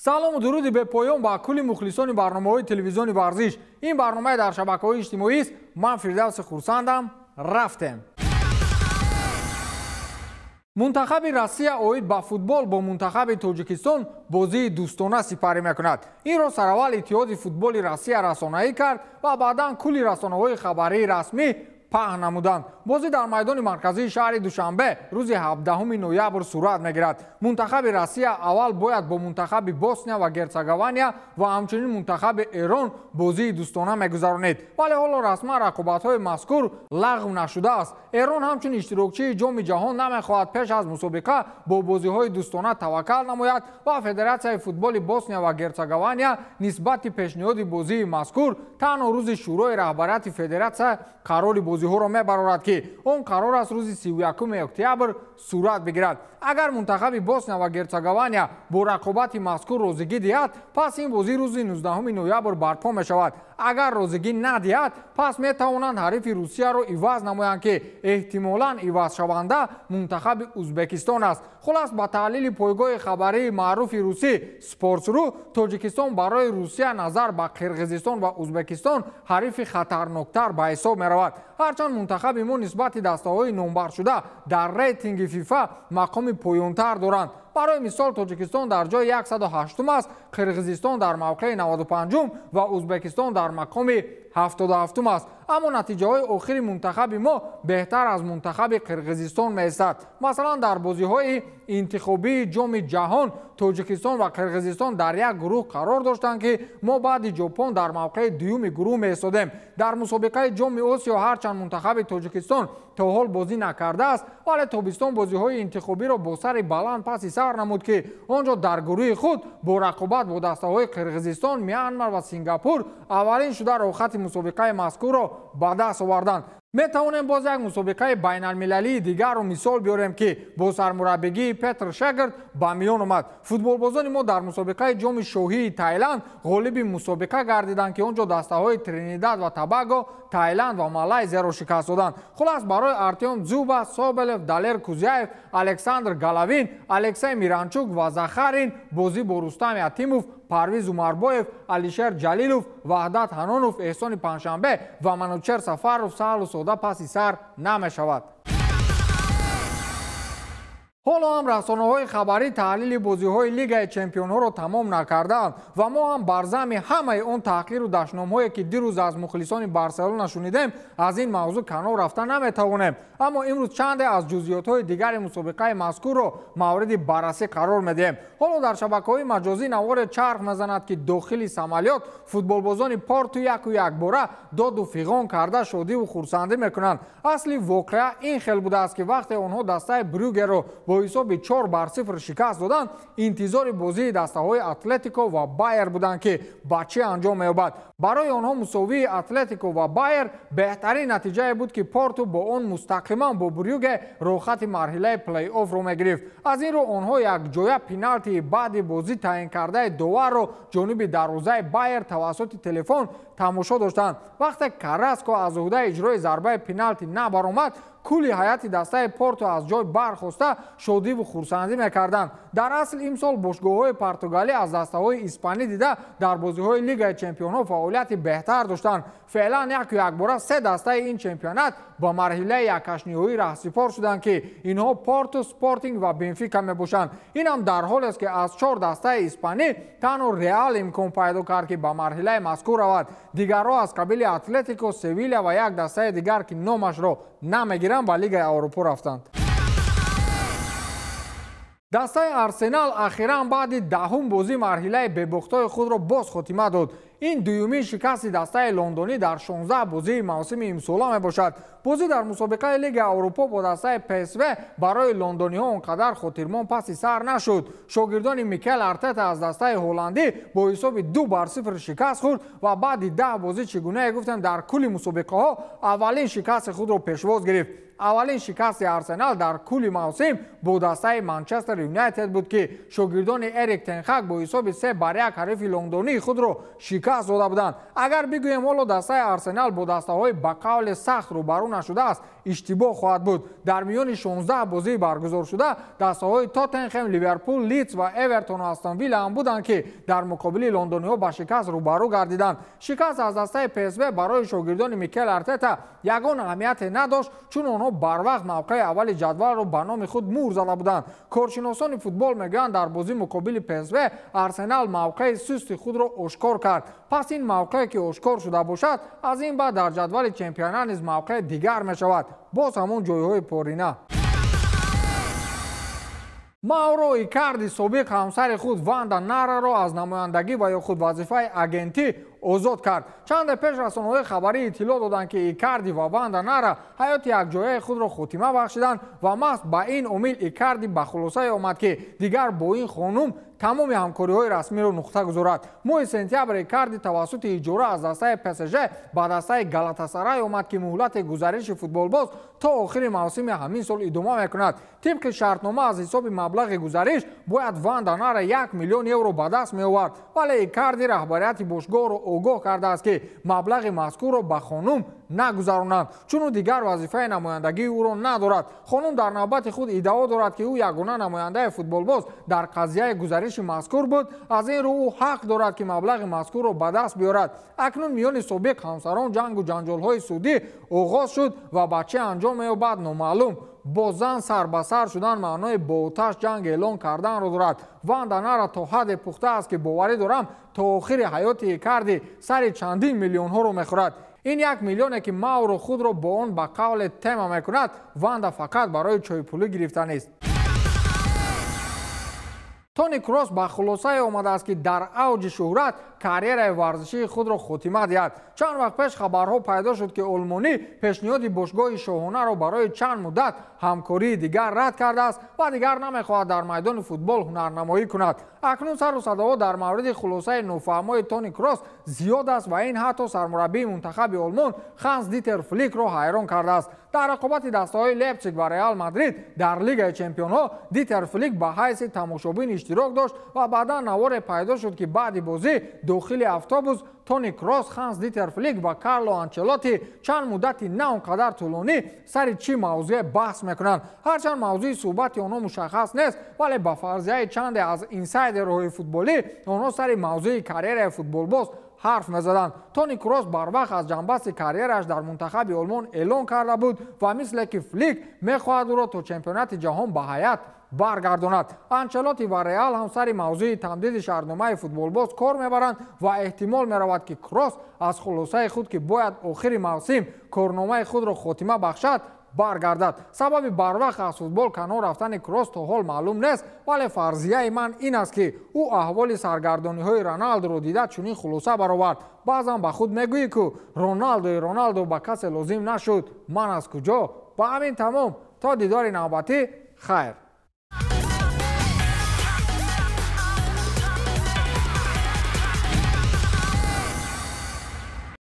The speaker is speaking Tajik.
Салому дуруди бепоён ба кулли мухлисони барномаҳои телевизиони варзиш. Ин барномаи дар шабакаҳои иҷтимоист. Ман Фирдавси Хурсандам. Рафтем. Мунтахаби Россия оид ба футбол бо мунтахаби Тоҷикистон бозии дӯстона сипарӣ мекунад. Инро сараввал Иттиҳоди футболи Россия расонаӣ кард ва баъдан кулли расонаҳои хабарии расмӣ паҳн намуданд. Бозӣ дар майдони марказии шаҳри Душанбе рӯзи 17 ноябр сурат мегирад. Мунтахаби Россия аввал бояд бо мунтахаби Босния ва Герцеговиния ва ҳамчунин мунтахаби Эрон бозии дӯстона мегузаронид. Вале ҳоло расман рақобатҳои мазкур лағв нашудааст. Эрон ҳамчун иштирокчии Ҷоми ҷаҳон намехоҳад пеш аз мусобиқа бо бозиҳои дӯстона таваккал намояд ва Федератсияи футболи Босния ва Герцеговиния нисбати пешниҳоди бозии мазкур танҳо рӯзи Шӯрои раҳбарияти федератсия қарори бозиҳоро мебарорад, ки он қарор аст рӯзи 31 октябр сурат бигирад. Агар мунтахаби Босния ва Герцеговиния бо рақобати мазкур розигӣ диҳад, пас ин бозӣ рӯзи 19 ноябр барпо мешавад. Агар розигӣ надиҳад, пас метавонанд ҳарифи Русияро иваз намоянд, ки эҳтимолан ивазшаванда мунтахаби Узбекистон аст. Хулас, ба таҳлили пойгоҳи хабарии маъруфи русӣ Спортсру, Тоҷикистон барои Русия назар ба Қирғизистон ва Узбекистон ҳарифи хатарноктар ба ҳисоб меравад. Ҳарчанд мунтахаби мо нисбати дастаҳои номбаршуда дар рейтинги ФИФА мақоми поёнтар доранд. Барои мисол, Тоҷикистон дар ҷои 108 аст, Қирғизистон дар мавқеи 95 ва Узбекистон дар мақоми 77 аст. Аммо натиҷаҳои охири мунтахаби мо беҳтар аз мунтахаби Қирғизистон меистад. Масалан, дар бозиҳои интихобии Ҷоми ҷаҳон Тоҷикистон ва Қирғизистон дар як гурӯҳ қарор доштанд, ки мо баъди Ҷопон дар мавқеи дуюми гурӯҳ меистодем. Дар мусобиқаи Ҷоми Осиё ҳарчанд мунтахаби Тоҷикистон то ҳол бозӣ накардааст, вале тобистон бозиҳои интихобиро бо сари баланд паси сар намуд, ки он ҷо дар гурӯҳи худ бо рақобат бо дастаҳои Қирғизистон, Мянмар ва Сингапур аввалин шуда роҳхати мусобиқаи мазкурро ба даст оварданд. Метавонем боз як мусобиқаи байналмилалии дигарро мисол биёрем, ки бо сармураббигии Петр Шегард ба миён омад. Футболбозони мо дар мусобиқаи Ҷоми шоҳии Таиланд ғолиби мусобиқа гардиданд, ки он ҷо дастаҳои Тринидад ва Табаго, Таиланд ва Малайзияро шикаст доданд. Хулас, барои Артем Дзюба, Соболев, Далер Кузяев, Александр Головин, Алексей Миранчук ва Захарин бозӣ бо Рустам Ятимов, Парвиз Умарбоев, Алишер Ҷалилов, Ваҳдат Ҳанонов, Эҳсони Панҷшанбе ва Манучер Сафаров саҳлу сода паси сар намешавад. Ҳоло ҳам расонаҳои хабарӣ таҳлили бозиҳои Лигаи чемпионҳоро тамом накардаанд ва мо ҳам бар замми ҳамаи он таҳқиру дашномҳое, ки дирӯз аз мухлисони Барселона шунидем, аз ин мавзӯъ канор рафта наметавонем. Аммо имрӯз чанде аз ҷузъиётҳои дигари мусобиқаи мазкурро мавриди баррасӣ қарор медиҳем. Ҳоло дар шабакаҳои маҷозӣ наворе чарх мезанад, ки дохили самолёт футболбозони Порту яку якбора доду фиғон карда шодиву хурсандӣ мекунанд. Асли воқеа ин хел будааст, ки вақте онҳо дастаи Брюгерро бо ҳисоби 4-0 шикаст доданд, интизори бозии дастаҳои Атлетико ва Байер буданд, ки ба чӣ анҷом меёбад. Барои онҳо мусовии Атлетико ва Байер беҳтарин натиҷае буд, ки Порту бо он мустақиман бо Брюге роҳхати марҳилаи плей-оффро мегирифт. Аз ин рӯ онҳо якҷоя пеналтии баъди бозӣ таъин кардаи доварро ҷониби дарвозаи Байер тавассути телефон тамошо доштанд. Вақте Караско аз уҳдаи иҷрои зарбаи пеналти набаромад, кулли ҳайати дастаи Порту аз ҷой бархоста шодиву хурсандӣ мекарданд. Дар асл имсол бошгоҳҳои португалӣ аз дастаҳои испанӣ дида дар бозиҳои Лигаи чемпионҳо фаъолияти беҳтар доштанд. Феълан яку якбора се дастаи ин чемпионат ба марҳилаи якҳаштниҳоӣ раҳсипор шуданд, ки инҳо Порту, Спортинг ва Бенфика мебошанд. Инам дар ҳолест, ки аз 4 дастаи испанӣ танҳо Реал имкон пайдо кард, ки ба марҳилаи мазкур равад. Дигарҳо аз қабили Атлетико, Севиля ва як дастаи дигар, ки номашро намегиранд, ба Лигаи Аврупо рафтанд. Дастаи Арсенал ахиран баъди 10-ум бозӣ марҳилаи бебохтҳои худро боз хотима дод. Ин дуюмин шикасти дастаи лондонӣ дар 16 бозии мавсими имсола мебошад. Бозӣ дар мусобиқаи Лигаи Аврупо бо дастаи ПСВ барои лондониҳо он қадар хотирмон паси сар нашуд. Шогирдони Микел Артета аз дастаи ҳолландӣ бо ҳисоби 2-0 шикаст хӯрд ва баъди 10 бозӣ, чӣ гунае гуфтем, дар кулли мусобиқаҳо аввалин шикасти худро пешвоз гирифт. Аввалин шикасти Арсенал дар кулли мавсим бо дастаи Манчестер Юнайтед буд, ки шогирдони Эрик Тенхак бо ҳисоби 3-1 ҳарифи лондонии худро шикаст даст дода буданд. Агар бигӯем ҳоло дастаи Арсенал бо дастаҳои ба қавле сахт рӯбарӯ нашудааст, иштибоҳ хоҳад буд. Дар миёни 16 бозии баргузоршуда дастаҳои Тоттенхем, Ливерпул, Лидс ва Эвертон ва Астон Вилла ҳам буданд, ки дар муқобили лондониҳо ба шикаст рӯбарӯ гардиданд. Шикаст аз дастаи ПСВ барои шогирдони Микел Артета ягон аҳамияте надошт, чун онҳо барвақт мавқеи аввали ҷадвалро ба номи худ муҳр зада буданд. Коршиносони футбол мегӯянд, дар бозӣ муқобили ПСВ Арсенал мавқеи сусти худро ошкор кард. Пас ин мавқее ки ошкор шуда бошад, аз ин баъд дар ҷадвали чемпионат низ мавқеи дигар мешавад, боз ҳамон ҷойҳои порина. Мауро Икарди собиқ ҳамсари худ Ванда Нараро аз намояндагӣ ва ё худ вазифаи агентӣ озод кард. Чанде пеш расонаҳои хабарӣ иттилоъ доданд, ки Икарди ва Ванда Нара ҳаёти якҷояи худро хотима бахшиданд ва маҳз ба ин омил Икарди ба хулосае омад, ки дигар бо ин хонум тамоми ҳамкориҳои расмиро нуқта гузорад. Моҳи сентябр Икарди тавассути иҷора аз дастаи ПСЖ ба дастаи Галатасарай омад, ки муҳлати гузариши футболбоз то охири мавсими ҳамин сол идома мекунад. Тибқи шартнома аз ҳисоби маблағи гузариш бояд Ванда Нара 1 миллион евро ба даст меовард, вале Икарди раҳбарияти бошгоҳро огоҳ кардааст, ки маблағи мазкурро ба хонум нагузаронанд, чун ӯ дигар вазифаи намояндагии ӯро надорад. Хонум дар навбати худ иддао дорад, ки ӯ ягона намояндаи футболбоз дар қазияи гузариши мазкур буд, аз ин рӯ ӯ ҳақ дорад, ки маблағи мазкурро ба даст биёрад. Акнун миёни собиқ ҳамсарон ҷангу ҷанҷолҳои судӣ оғоз шуд ва ба чӣ анҷом меёбад номаълум. Бо зан сар ба сар шудан маънои бо оташ ҷанг эълон карданро дорад. Ванда Нара то ҳадде пухта аст, ки боварӣ дорам то охири ҳаёти Икарди сари чандин миллионҳоро мехӯрад. Ин 1 миллионе ки Мауро худро бо он ба қавле тема мекунад, Ванда фақат барои чойпулӣ гирифтанист. Тони Кросс ба хулосае омадааст, ки дар авҷи шӯҳрат карьераи варзишии худро хотима диҳад. Чанд вақт пеш хабарҳо пайдо шуд, ки олмонӣ пешниҳоди бошгоҳи шоҳонаро барои чанд муддат ҳамкории дигар рад кардааст ва дигар намехоҳад дар майдони футбол ҳунарнамоӣ кунад. Акнун сару садоҳо дар мавриди хулосаи нофаҳмои Тони Кросс зиёд аст ва ин ҳатто сармураббии мунтахаби Олмон Ханс Дитер Фликро ҳайрон кардааст. Дар рақобати дастаҳои Лейпсиг ва Реал Мадрид дар Лигаи чемпионҳо Дитер Флик ба ҳайси тамошобин иштирок дошт ва баъдан наворе пайдо шуд, ки баъди бозӣ дохили автобус Тони Кросс, Ханс Дитер Флик ва Карло Анчелотти чанд муддати на он қадар тӯлонӣ сари чӣ мавзӯе баҳс мекунанд. Ҳарчанд мавзӯи суҳбати онҳо мушаххас нест, вале ба фарзияи чанде аз инсайдерҳои футболӣ онҳо сари мавзӯи карьераи футболбоз ҳарф мезаданд. Тони Кросс барвақт аз ҷанбасти карьерааш дар мунтахаби Олмон эълон карда буд ва мисле ки Флик мехоҳад ӯро то чемпионати ҷаҳон ба ҳайат баргардонад. Анчелотти ва Реал ҳам сари мавзӯи тамдиди шартномаи футболбоз кор мебаранд ва эҳтимол меравад, ки Кросс аз хулосаи худ, ки бояд охири мавсим корномаи худро хотима бахшад, баргардад. Сабаби барвақт аз футбол канор рафтани Кросс то ҳол маълум нест, вале фарзияи ман ин аст, ки ӯ аҳволи саргардониҳои Роналдоро дида чунин хулоса баровард. Баъзан ба худ мегӯӣ, ку Роналдои Роналдо ба касе лозим нашуд, ман аз куҷо? Ба ҳамин тамом. То дидори навбатӣ, хайр.